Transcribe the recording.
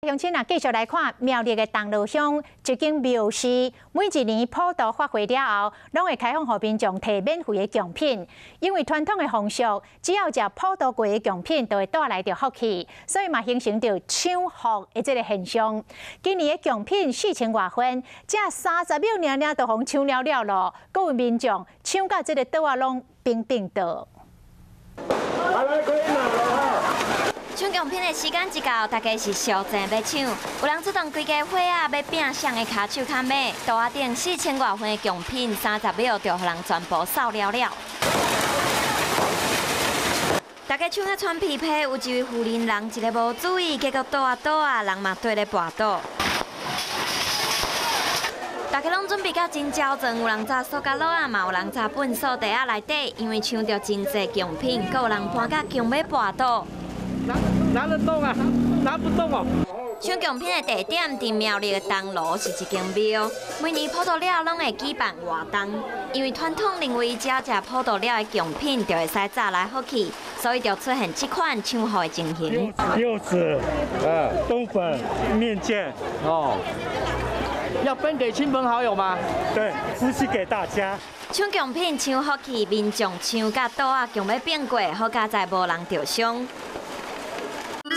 鄉親啊，繼續來看苗栗的銅鑼鄉這間廟寺，每一年普渡法會了後，攏會開放予民眾提免費的貢品。因為傳統的風俗，只要食普渡過的貢品，就會帶來著福氣，所以嘛形成著搶福的這个現象。今年的貢品4000外份，才30秒爾爾就予搶了了囉，閣有民眾搶甲這个桌仔攏平平倒。搶貢品的時間一到，大家是相爭欲搶，有人出動規家伙仔欲拚誰的跤手較猛，桌仔頂4000外份的貢品，30秒就予人全部掃了了。大家搶甲喘皮皮，有一位婦人人一个無注意，結果倒啊倒啊，人嘛綴咧跋倒。大家攏準備甲真周全，有人紮塑膠簍仔，嘛有人紮糞掃袋仔內底，因為搶著真濟貢品，閣有人搬甲強欲跋倒。拿拿得動啊？拿不動哦。搶貢品的地點佇苗栗的銅鑼是一間廟，每年普渡了攏會舉辦活動。因為傳統認為只要食普渡了的貢品就會使紮來福氣，所以就出現這款搶福的情形。柚子、冬粉、麵線哦，要分給親朋好友嗎？對，福氣給大家。搶貢品搶福氣，民眾搶甲桌仔強欲變過，好佳哉無人著傷。